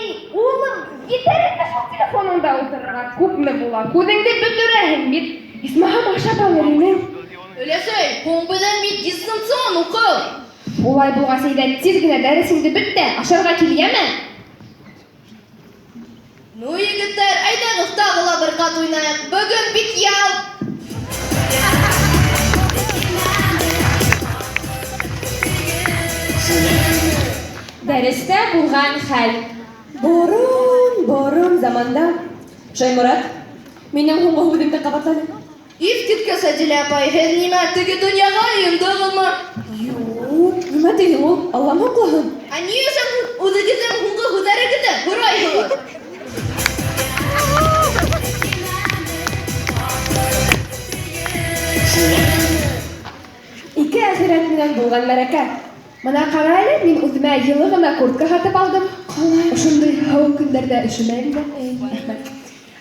Эй, улым, етәр инде шул телефоныңда ултырырға, күпме була, күҙеңде бөтөрәһең бит. Исмаһам ашап алыр инең. Өләсәй, һуң беҙҙең бит дистанцион уҡыу. Улай булғас, әйҙә, тиҙ генә дәресеңде бөт тә, ашарға кил, йәме? Ну, егеттәр, әйҙәгеҙ тағы ла бер ҡат уйнайыҡ. Бөгөн бит ял. Дәрестә булған хәл. Борон, борон заманда. Шайморат, минең һуңғы һүҙемде ҡабатланы. Иҫ киткес, Әдилә апай, һеҙ нимә, теге донъяға йондоғоҙмо? Юҡ, нимә тиһең ул? Аллам һаҡлаһын. Ә ни өсөн үҙегеҙҙең һуңғы һүҙҙәрегеҙҙе һорайһығыҙ? Ике әхирәт менән булған мәрәкә. Мына ҡара әле, мин үҙемә йылы ғына куртка һатып алдым. Ҡалай? Ошондай һыуыҡ көндәрҙә өшөмәйем дә. Рәхмәт.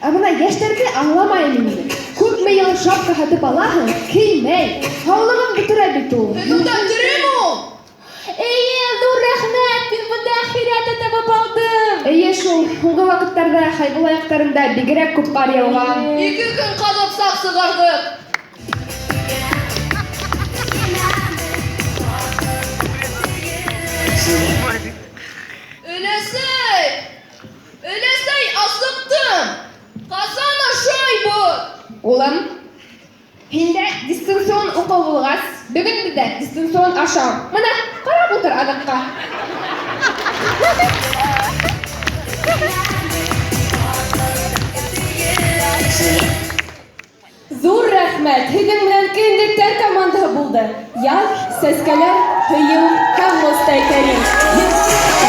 Ә бына йәштәрҙе аңламайым инде. Күпме йылы шапка һатып алаһың, кеймәй. Һаулығын бөтөрә бит ул. Һеҙ унда тереме ул? Эйе, ҙур рәхмәт, мин бында әхирәт табып алдым. Эйе шул, һуңғы ваҡыттарҙа Хәйбулла яҡтарында бигерәк күп ҡар яуған. Ике көн ҡаҙып саҡ сығарҙыҡ. Өләсәй! Өләсәй, асыҡтым! Ҡасан ашайбыҙ? Улым, һиндә дистанцион уҡыу булғас, бөгөн беҙҙә дистанцион ашау. Мына, ҡарап ултыр аҙыҡҡа. Ҙур рәхмәт! Һеҙҙең менән Кендектәр командаһы булды. Яҙ, сәскәләр, һөйөү һәм Мостай Кәрим.